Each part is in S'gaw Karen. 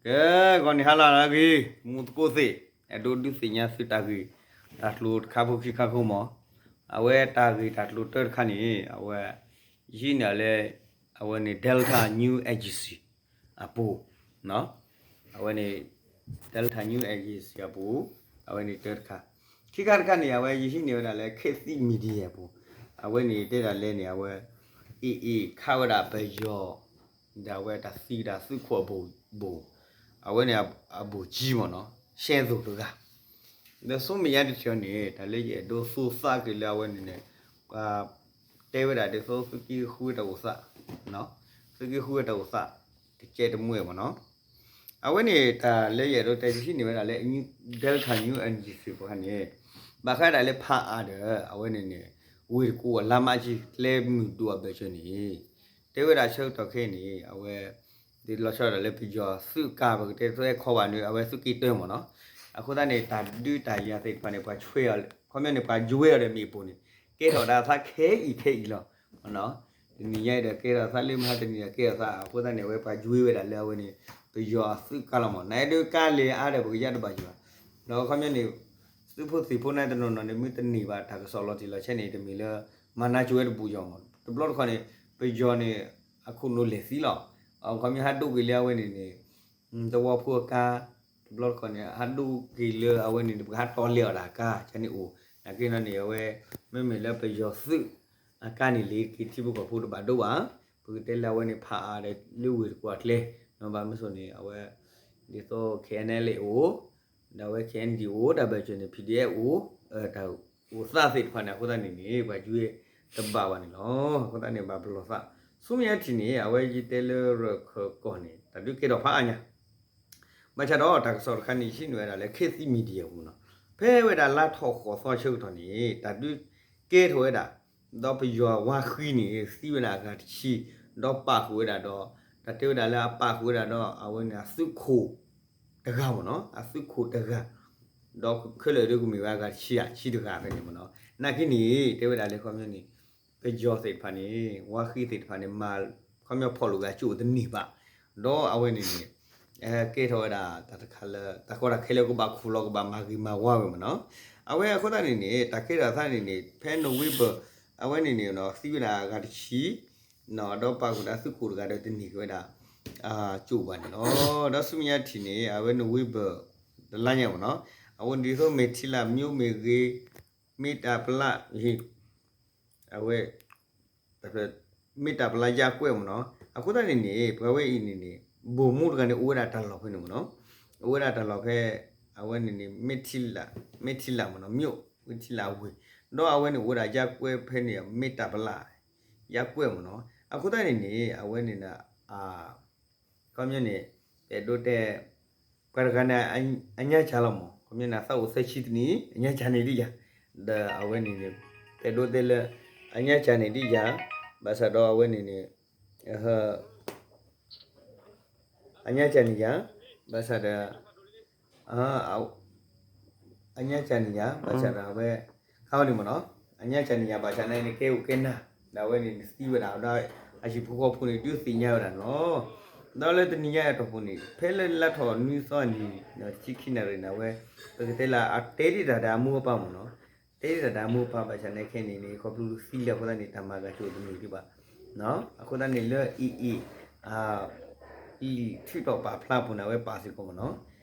ကဲ ဂီၤနံၤဟါလၢအဂ့ၤ မူသကိးသ့ၣ် အဲၣ်ဒိးဒုးသ့ၣ်ညါသုတၢ်ဂ့ၢ်တၢ်ကျိၤတခါဖိခံခါဖိမး, အဝဲတၢ်ဂ့ၢ်တၢ်ကျိၤတၢတခါန့ၣ် အဝဲ ယဟံးန့ၢ်လၢ အဝဲန့ၣ် Delta News Agency အပူၤ အဝဲန့ၣ် Delta News Agency အပူၤ အဝဲန့ၣ်တၢတခါ, ခံခါတခါန့ၣ် အဝဲယဟံးန့ၢ်ဝဲဒၣ်လၢ ခေတ်သစ် Media အပူၤ, အဝဲန့ၣ်တဲဒၣ်လဲၣ်န့ၣ် အဝဲ AA ခးဝဲဒၣ်ပယီၤ ဒီးအဝဲတၢ်သံတၢ်သုးခိၣ်အဘိၣ်ဘိၣ်, အဝဲန့ၣ်အဘိၣ်ကံမ့ၢ်နီၤ ရှဲသိးတဂၤ, ဒီးဆူမဲာ်ညါတထံၣ်န့ၣ် တၢ်လၢယအဲၣ်ဒိးသူသးက့ၤလၢအဝဲန့ၣ်န့ၣ် ပှၤတဲဝဲဒၣ်ဒ်သိး သုးက့ဃုတၢ်အိၣ်သး, သုးက့ဃုတၢ်အိၣ်သး တကဲတမှဲမ့ၢ်နီၤ, အဝဲန့ၣ်တၢ်လၢယအဲၣ်ဒိးတဲယဟံးန့ၢ်ဝဲဒၣ်လၢ Delta News Agency ပူၤခါန့ၣ် ဘၣ်ဃးဒၣ်လၢဖးအါဒီး အဝဲန့ၣ်န့ၣ် ဝ့ၢ်တကူၣ်အလါမးကၠံ ကျဲမုၢ်ဒိၣ်အဘၢၣ်စၢၤန့ၣ် တဲဝဲဒၣ်ဆၢကတီၢ်ခဲအံၤန့ၣ် အဝဲ ဒ်လီၤဆီဒၣ်တၢ်လၢပယီၤသုးကါ ပကတဲသဲခီဘၣ်န့ၣ် အဝဲသုးက့တၢမ့ၢ်နီၤ, အဃိသတးန့ၣ် တၢ်ဒုးတၢ်ယၤသ့ၣ်တဖၣ်န့ၣ် ပှၤဆွဲအီၤ ခီပညီန့ၣ် ပှၤယွဲအီၤဒီးမ့ၣ်ပိၢ်န့ၣ် ကဲထီၣ်ဒၣ်သးခဲအံၤခဲအံၤလီၤ. တနံၤညါအံၤဒီးကဲထီၣ်သးလၢမဟါတနံၤဒီးကဲထီၣ်သး အဃိသတးန့ၣ် အဝဲပှၤယွဲဝဲဒၣ်လၢအဝဲန့ၣ် ပယီၤအသုးကါလီၤမ့ၢ် နအဲၣ်ဒိးကါလဲၤအါဒီး ပကယါတဘၣ်ယွၤ ဒီးခီပညီန့ၣ် သုးဖိသံၣ်ဖိန့ၣ်တနီၤနီၤန့ၣ် မ့ၢ်တန့ၢ်ဘၣ်တၢ်ကစီၣ်လီၤတံၢ်လီၤဆဲးန့ၣ် တမ့ၢ်လၢ မၤနးကၠိဝဲတဘူးယီၤမ့ၢ် တဘျီတခီၣ်န့ၣ် ပယီၤန့ၣ် အခိၣ်နူာ်လဲၤသံလီၤ. အခီပညီဟးဒိးက့ၤလၢအဝဲန့ၣ်န့ၣ် သဝီဖိအကါ တဘျီတခီၣ်န့ၣ် ဟးဒိးက့ၤလၢအဝဲန့ၣ်န့ၣ် ပကဟးတီလဲၤအီၤဒၣ်အကါ ကန့ၣ်အိၣ် နာ်က့နီၤန့ၣ် အဝဲ မ့မ့ၢ်လၢပယီၤသုး အကါန့ၣ်လ့ၤက့ၤထံဖိကီၢ်ဖိတဘၣ်ဒိဘၣ် ပကတဲလၢအဝဲန့ၣ်ဖးအါဒီးလၢဝ့ၢ်တကူၣ်အကျဲ ဘၣ်မနုၤအဃိန့ၣ် အဝဲ ဒ်သိး ခဲအံၤအံၤအိၣ် ဒီးအဝဲ ခဲအံၤအံၤအိၣ် တၢ်ဘၢၣ်စၢၤန့ၣ် ဖံဒ့ၣ်အဲၣ်အိၣ် တၢ်အိၣ်သးသ့ၣ်တဖၣ်န့ၣ် အဃိသတးန့ၣ်န့ၣ် ပှၤယွဲတဘၣ်ဘၣ်န့ၣ်လီၤ. အဃိသတးန့ၣ် ဘၣ်ပလီၢ်သး ဆူမဲာ်ညါတထံၣ်န့ၣ် အဝဲယတဲလၢရခၢၣ်ကီၢ်န့ၣ် တၢ်ဒုးကဲထီၣ်ဖးအါညါ ဘၣ်ဆၣ်ဒီးတၢ်ကစီၣ်တခါန့ၣ် ယဟံးန့ၢ်ဝဲဒၣ်လၢ ခေတ်သစ် Media အပူၤနီၤ, ဖဲဝဲဒၣ်လါထီၣ်ဃိးသီဆၢကတီၢ်န့ၣ် တၢ်ဒုးကဲထီၣ်ဝဲဒၣ် ဒီးပယီၤဝါဃံန့ၣ် သံဝဲဒၣ်အဂၤတဆံ, ဒီးပာ်ဃုာ်ဝဲဒၣ်ဒီး တၢ်တဲဝဲဒၣ်လၢအပာ်ဃုာ်ဝဲဒၣ်ဒီး အဝဲန့ၣ်အသုးခိၣ်တဂၤမ့ၢ်နီၤ, အသုးခိၣ်တဂၤ, ဒီးခဲလၢာ်ဒ်ကမ့ၢ်ဝဲအဂၤတဆံဧါ ဆံတဂၤဖဲန့ၣ်မ့ၢ်နီၤ, နာ်က့န့ၣ် တဲဝဲဒၣ်လၢခီပညီန့ၣ် ပယီၤသ့ၣ်တဖၣ်န့ၣ် ဝါဃံသ့ၣ်တဖၣ်န့ၣ် မၤ ခီပညီဖီၣ်လိာ်ဂၤကၠိၣ်တန့ၢ်ဘၣ်, ဒီးအဝဲန့ၣ်န့ၣ် ကဲထီၣ်ဝဲဒၣ်တၢ်တခါလၢ တၢ်ကီတၢ်ခဲလၢကဘၣ်ခူၣ်လီၤ ကဘၣ်မၤဂ့ၤမၤဝါဝဲမ့ၢ်နီၤ, အဝဲအဃိသတးန့ၣ်န့ၣ် တၢ်ကဲထီၣ်သးန့ၣ်န့ၣ် ဖဲ November အဝဲန့ၣ်န့ၣ် သံဝဲဒၣ်အဂၤတဆံ ဒီးပာ်ဃုာ်ဒီးသုးခိၣ်တဂၤဒီးတန့ၢ်က့ၤဝဲဒၣ် ကၠိၣ်ဘၣ်န့ၣ်လီၤ. ဒီးဆူမဲာ်ညါတထံၣ်န့ၣ် အဝဲ November တလါညါမ့ၢ်နီၤ, အဝဲဒ်သိး မ့ၢ်ထံလၢ်မျိးမ့ၢ်ဂ့ၤ မ့ၢ်တၢ်ပလၢ် အဝဲ မ့ၢ်တၢ်ပလၢ်ယၢ်ကွဲၢ်မ့ၢ်နီၤ, အဃိသတးန့ၣ်န့ၣ် ပှၤဝဲအံၤန့ၣ်န့ၣ် ဗိုလ်မှူးတဂၤန့ၣ် အိၣ်ဝဲဒၣ်တၢ်လီၢ်ဖဲန့ၣ်မ့ၢ်နီၤ, အိၣ်ဝဲဒၣ်တၢ်လီၢ်ဖဲ အဝဲန့ၣ်န့ၣ် မ့ၢ်ထံလၢ် မ့ၢ်ထံလၢ်မ့ၢ်နီၤ မျိး မ့ၢ်ထံလၢ်အဝ့ၢ်, ဒီးအဝဲန့ၣ်အိၣ်ဝဲဒၣ်ယၢ်ကွဲၢ်ဖဲန့ၣ် မ့ၢ်တၢ်ပလၢ် ယၢ်ကွဲၢ်မ့ၢ်နီၤ, အဃိသတးန့ၣ်န့ၣ် အဝဲန့ၣ် ခီပညီန့ၣ် အဲၣ်ဒိးတဲ ပှၤတဂၤန့ၣ် အညါစၢ်လီၤမ့ၢ် ခီပညီန့ၣ် အသးအိၣ်သၢဆံတနံၣ် အညါစၢ်န့ၣ်ဒ်ယၤ, ဒီးအဝဲန့ၣ်န့ၣ် အဲၣ်ဒိးတဲလၢ အညါစၢ်န့ၣ်ဒ်ယၤ, ဘၣ်ဆၣ်ဒီးအဝဲန့ၣ်န့ၣ် အညါစၢ်န့ၣ်ယၤ, ဘၣ်ဆၣ်ဒီး အညါစၢ်န့ၣ်ယၤ ဘၣ်ဆၣ်ဒီးအဝဲ ခါဝဲန့ၣ်မ့ၢ်နီၤ, အညါစၢ်န့ၣ်ယၤ ဘၣ်ဆၣ်န့ၣ် နကဲအိၣ်ကဲနၤ, ဒီးအဝဲန့ၣ်နသံဝဲဒၣ်ဒီး အဟံၣ်ဖိဃီဖိန့ၣ် ဒုးသ့ၣ်ညါဝဲဒၣ်န့ၣ်လီၤ. ဒီးလၢတနံၤညါအတီၢ်ပူၤန့ၣ် ဖဲလၢလါထီၣ်နွံသီနံၤ တဆံခံနၣ်ရံၣ်န့ၣ် အဝဲ ပကတဲလၢအတဲဒံးတၢ်ဒီးအမိၢ်အပၢ်မ့ၢ်နီၤ, တဲဒံးတၢ်ဒီးအမိၢ်အပၢ် ဘၣ်ဆၣ်န့ၣ်ခဲအံၤန့ၣ် ခီဖျိလၢသံလၢအဃိသတးန့ၣ် တၢ်မၤဂၤကၠိၣ်တန့ၢ်ဒံးဘၣ်. အဃိသတးန့ၣ်လၢအံၤအံၤ လံာ်ထုးထီၣ်ပာ်ဖျါအပူၤန့ၣ် အဝဲပာ်စ့ၢ်ကီးမ့ၢ်နီၤ,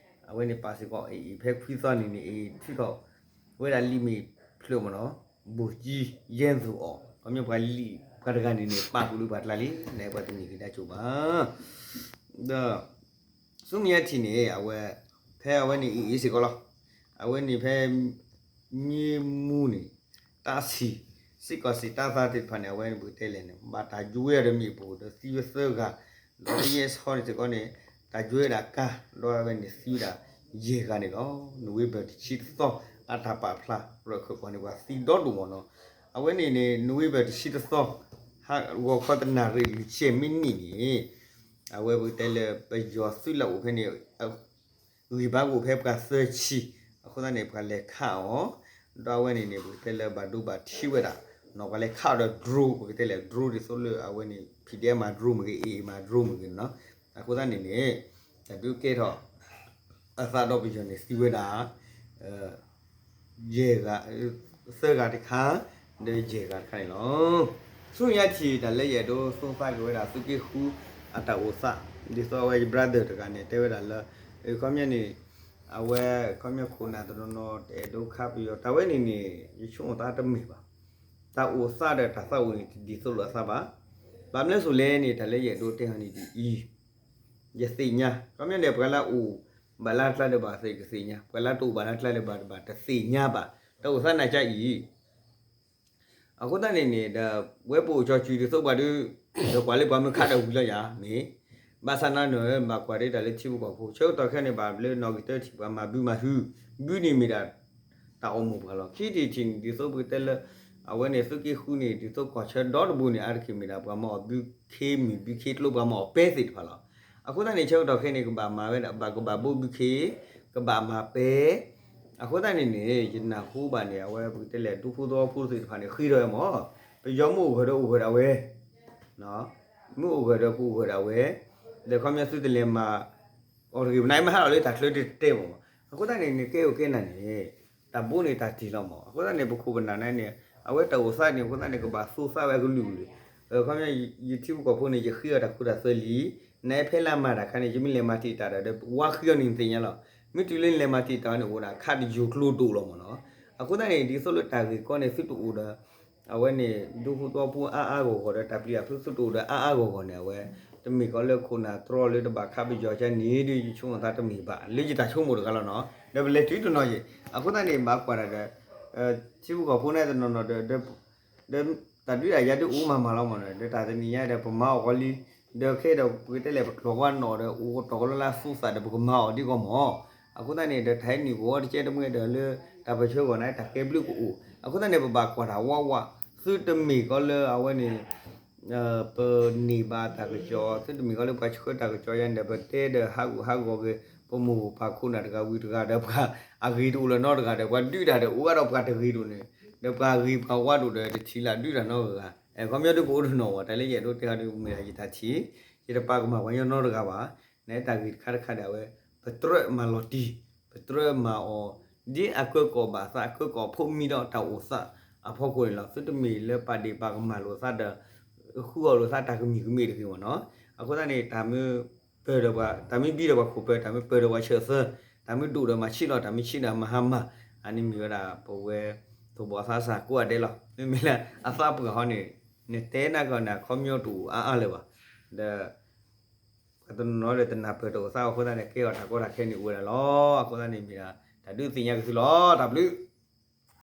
အဝဲန့ၣ်ပာ်စ့ၢ်ကီးအံၤအံၤ ဖဲခွံသီနံၤန့ၣ် အံၤထုးထီၣ်ဝဲဒၣ်လံာ်မ့ၢ်ဖျၢၣ်မ့ၢ်နီၤ, ဘိၣ်ကံယဲၢ်သိၣ်အီၤ ခီပညီပှၤလံာ်ပှၤတဂၤန့ၣ်န့ၣ် ပာ်ဃုာ်လၢပှၤကျါလံ နပှၤတန့ၢ်က့ၤဒၣ်ကၠိၣ်ဘၣ်. ဒီး ဆူမဲာ်ညါထံၣ်န့ၣ် အဝဲ ဖဲအဝဲန့ၣ်အံၤအံၤစ့ၢ်ကီးလီၤ. အဝဲန့ၣ်ဖဲ မ့ၢ်မူန့ၣ် တၢ်ဆံၣ် စ့ၢ်ကီးစံၣ်တၢ်သးသ့ၣ်တဖၣ်န့ၣ် အဝဲန့ၣ်ပကတဲလဲၣ်န့ၣ် ဘၣ်တၢ်ယွဲဒီးမ့ၣ်ပိၢ်ဒီးသံဝဲသၢဂၤ, ဒီးပယဲၢ်ဆီန့ၣ်စ့ၢ်ကီးန့ၣ် တၢ်ယွဲဒၣ်ကါ ဒီးအဝဲန့ၣ်သံဝဲဒၣ်ယဲၢ်ဂၤန့ၣ်လီၤ. နိၣ်ဝ့ဘၢၣ်တဆံတသီ အတၢ်ပာ်ဖျါ ရၢၢ်ခၢၣ်ကီၢ်န့ၣ် ပှၤသံဒီဒိၣ်မ့ၢ်နီၤ. အဝဲန့ၣ်န့ၣ် နိၣ်ဝ့ဘၢၣ်တဆံတသီ ဟါဂီၤခီတနၣ်ရံၣ်လွံၢ်ဆံမံးနံးန့ၣ် အဝဲပကတဲလၢပယီၤသုးလၢအအိၣ်ဖဲန့ၣ် ဂံၢ်ဘါကအိၣ်ဖဲပှၤသၢဆံ, အဃိသတးန့ၣ် ပှၤလဲၤခးအီၤ, ဒီးအဝဲန့ၣ်န့ၣ် ပကတဲလၢဘၣ်ဒိဘၣ်ထံးဝဲဒၣ်, ပှၤလဲၤခးအီၤဒီး drone ပကတဲလၢ drone ဒ်သိးလၢအဝဲန့ၣ် ဖံးဒဲးမၤ drone မ့ၢ်ဂ့ၤ AA မၤ drone မ့ၢ်ဂ့ၤန့ၣ်နီၤ. အဃိသတးန့ၣ်န့ၣ် တၢ်ဒုးကဲထီၣ်အသးဒီးပယီၤန့ၣ် သံဝဲဒၣ် ယဲၢ်ဂၤ, သၢဂၤတခါ, ဒီးယဲၢ်ဂၤတခါန့ၣ်လီၤ. ဆူညါထံၣ်တၢ်လၢယအဲၣ်ဒိးသူသးက့ၤဝဲဒၣ် သုးက့ဃုအတၢ်အိၣ်သး, ဒ်သိးအဝဲယ brother တဂၤန့ၣ် တဲဝဲဒၣ်လၢ ခီပညီန့ၣ် အဝဲ ခီပညီခိၣ်နၢ်တနီၤနီၤ တအဲၣ်ဒိးခးပယီၤ တၢ်ဝဲန့ၣ်န့ၣ် ယဆိကမိၣ်သးတမ့ၢ်ဘၣ်. တၢ်အိၣ်သးဒီးတၢ်သးဝံၣ်န့ၣ် တဒ်သိးလိာ်အသးဘၣ်. ဘၣ်မနုၤအဃိလဲၣ်န့ၣ် တၢ်လၢယအဲၣ်ဒိးတဲအီၤန့ၣ်ဒ်အံၤ, ယသ့ၣ်ညါ ခီပညီန့ၣ် ပှၤလၢအအိၣ်ဘၣ်လၢကျါလၢၤဘၣ်သ့ၣ် ယကသ့ၣ်ညါ, ပှၤလၢတအိၣ်ဘၣ်လၢကျါလၢၤဘၣ်တဘၣ် တသ့ၣ်ညါဘၣ်. တၢ်အိၣ်သးနးကါအံၤ အဃိသတးန့ၣ်န့ၣ်ဒီး ဝဲပအိၣ်ကၠီၤစုၤဒ်သိးပှၤဒီး ဒီးကွၢ်လၢပှၤမ့ၢ်ခးဒီးဝံၤလီၤယၤမ့ၢ်, ဘၣ်ဆၣ်နၤန့ၣ် ဘၣ်ကွၢ်ဒ်တၢ်လၢထံဖိကီၢ်ဖိ ဆၢကတီၢ်ခဲအံၤန့ၣ် ဘၣ်လၢနီၣ်ဂံၢ်တၢထံၣ်ပှၤမၤဘုမၤဟု, ဘုန့ၣ်မ့ၢ်ဒၣ် တၢ်အိၣ်မူပှၤလီၤ. ခံထံၣ်တထံၣ်န့ၣ် ဒ်သိးပကတဲလၢ အဝဲန့ၣ်သုးက့ဃုန့ၣ် ဒ်သိးကီၢ်ဆၢဒီတဘိန့ၣ် အါတက့ၢ်မ့ၢ်ဒၣ်ပှၤမၤအီၣ်ဘုခ့မ့ၢ်ဘုခ့ကျိ ပှၤမၤအီၣ်ပဲသ့ၣ်တဖၣ်လီၤ. အဃိသတးန့ၣ် ဆၢကတီၢ်ခဲအံၤန့ၣ် ကဘၣ်မၤဝဲဒၣ် ဘၣ်ကဘၣ်ဘိဘုခ့, ကဘၣ်မၤပဲ အဃိသတးန့ၣ်န့ၣ် ယနၢ်ဟူဘၣ်န့ၣ် အဝဲပကတဲလဲၣ် ဒူဖိသဝီဖိသ့ၣ်တဖၣ်န့ၣ် ဃ့ထီၣ်ဝဲမၢ်, ပယီၤမ့ၢ်အိၣ်ဂၢၢ်ဒီးအိၣ်ဂၢၢ်ဒၣ်ဝဲ, မ့ၢ်အိၣ်ဂၢၢ်ဒီးကအိၣ်ဂၢၢ်ဒၣ်ဝဲ, ဒီးခီပညီသုတလဲၤမၤအီၤတဂ့ၤ ပနမ့ၢ်ဟးထီၣ်လၢတၢ်ချၢတတဲမၢ်. အဃိသတးန့ၣ် နကဲအိၣ်ကဲနၤန့ၣ် တၢ်ဘိန့ၣ်တၢ်တ့ၢ်လီၤမၢ်. အဃိသတးန့ၣ် ပခိၣ်ပနၢ်န့ၣ် အဝဲတၢ်အိၣ်သးန့ၣ် အဃိသတးန့ၣ် ကဘၣ်သူသးဝဲအကလုာ်ကလုာ်, ခီပညီ ယထံဖိကီၢ်ဖိန့ၣ် ယဃ့အီၤတၢ်ခိတၢ်သွဲလံ, နဖဲလၢမၤတၢ်ခါန့ၣ် ယမ့ၢ်လဲၤမၤတံာ်တာ်ဒီး ဝါဃံအီၤန့ၣ် နသ့ၣ်ညါလီၤ. မ့ၢ်တုၤလၢနလဲၤမၤတံာ်တာ်န့ၣ် အိၣ်ဒၣ်ခးတယိၤကျိၤဒိၣ်လီၤမၢ်နီၤ. အဃိသတးန့ၣ် ဒ်သိးလၢတၢ်ဂ့ၢ်ကီန့ၣ် သုတအိၣ်ဒီး အဝဲန့ၣ် ဒူဖိသဝီဖိအါအါဂီၢ်ဂီၢ်ဒီး တၢ်ပျံၤတၢ်ဖုးသုတအိၣ်ဒီးအါအါဂီၢ်ဂီၢ်န့ၣ် အဝဲ တမ့ၢ်ကီးလၢခိၣ်နၢ်တြီလၢတဘၣ်ခးပယီၤကါန့ၣ်ဒီး ယဆိကမိၣ်သးတမ့ၢ်ဘၣ် လၢယတၢ်ဆိကမိၣ်တဂၤလီၤနီၤ. ဒီးပလဲၤတုၤတနီၤယဲၢ် အဃိသတးန့ၣ် ဘၣ်ကွၢ်တၢ်ဒီး ထံဖိကီၢ်ဖိန့ၣ်တနီၤနီၤဒီး ဒီးတၢ်ဒုးတၢ်ယၤဒုးအိၣ်မးမးလီၤမၢ်နီၤ. ဒီးတၢ်တနံၤညါဒီး ပမၤအီၣ်ကီးလံ, ဒီးခဲဒီးပကတဲလဲၣ် ပကျီၤကွၢ်နီၣ်ဒီး အိၣ်ကတီၢ်ကီးလၢလၢသူသးဒီး ပကမၤအီၣ်ဒ်ကီးမၢ်. အဃိသတးန့ၣ်ဒီး တၢ်ဟဲနုာ်ကဝီၤတကဲတမှဲဒီးလၢ တၢ်ပၢၢ်ဆၢဂီၢ်န့ၣ် တၢ်ကဲဘျုးကအိၣ်. အဃိသတးန့ၣ် ပဘၣ်ကွၢ်တၢ်ဝးဝး, သုတမ့ၢ်ကီးလၢအဝဲန့ၣ် ပန့ၢ်ဘၣ်တၢ်ကစီၣ်, သုတမ့ၢ်ကီးလၢပှၤဆှၢတၢ်ကစီၣ်ယါန့ၣ်ဒီး ပတဲဒီးဟးဂူာ်ဟးဂီၤက့ၤ ပမိၢ်ပၢ်ခိၣ်နၢ်တဂၤဝံၤတဂၤဒီး ပှၤအဂ့ၤတအိၣ်လၢၤနီတဂၤဒီး ပှၤဒုးတၢ်ဒီး အိၣ်ဘၣ်ဒီးပှၤတဂ့ၤတအိၣ်န့ၣ်, ဒီးပှၤဂ့ၤပှၤဝါတအိၣ်ဒီး တထံၣ်လၢဒုးတၢ်နီတဂၤ. ခီပညီဒုးကအိၣ်တနီၤဝဲ တၢ်လၢယအဲၣ်ဒိးတဲဟီဒုးမ့ၢ်ဒၣ်ယတၢ်ထံၣ်, ယတပာ်ကမၣ်ပှၤကညီနီတဂၤဘၣ်. နတၢ်ဂ့ၢ်တခါတခါဒီးအဝဲ ပတြၢမၤလီၤတံၢ်, ပတြၢမၤအီၤ ဒ်အကၢကီၢ်ဘၣ်သး အကၢကီၢ်ဖိးမံဒီးတၢ်အိၣ်သးအဖီခိၣ်န့ၣ်လီၤ. သုတမ့ၢ်လၢပာ်ဒ့ၣ်ပာ်ကမၣ်လိာ်သးဒီး ဃုအီၣ်လိာ်သးတၢ်ကမံၤကမ့ၢ်တဂ့ၤမၢ်နီၤ. အဃိသတးန့ၣ် တၢ်မ့ၢ်ပၢၢ်ဒီးပှၤ, တၢ်မ့ၢ်ဘံဒီးပှၤခိၣ်ပၢၢ်, တၢ်မ့ၢ်ပၢၢ်ဒီးပှၤဆၢၣ်သၢ, တၢ်မ့ၢ်ဒိၣ်ဒီးမၤဆံးလီၤ, တၢ်မ့ၢ်ဆံးဒီးမၤဟါမၢ်, အန့ၣ်မ့ၢ်ဝဲဒၣ်ပဝဲ သဘီသးစၢ်ကိးဂၤဒဲးလီၤ. မ့မ့ၢ်လၢအသးပှၢ်ဃီန့ၣ် နတဲနၢ်ကီၢ်န့ၣ် ခီပညီတအိၣ်အါအါလၢၤဘၣ်. ဒီး ပှၤတနီၤနီၤဒီးတနၢ်ပၢၢ်တအိၣ်သးအဃိသတးန့ၣ် ကဲအီၤတၢ်ကီတၢ်ခဲန့ၣ်အိၣ်ဝဲဒၣ်လီၤ. အဃိသတးန့ၣ်မ့ၢ်ဒၣ် တၢ်ဒုးသ့ၣ်ညါက့ၤသုလီၤ. တၢ်ဘျုး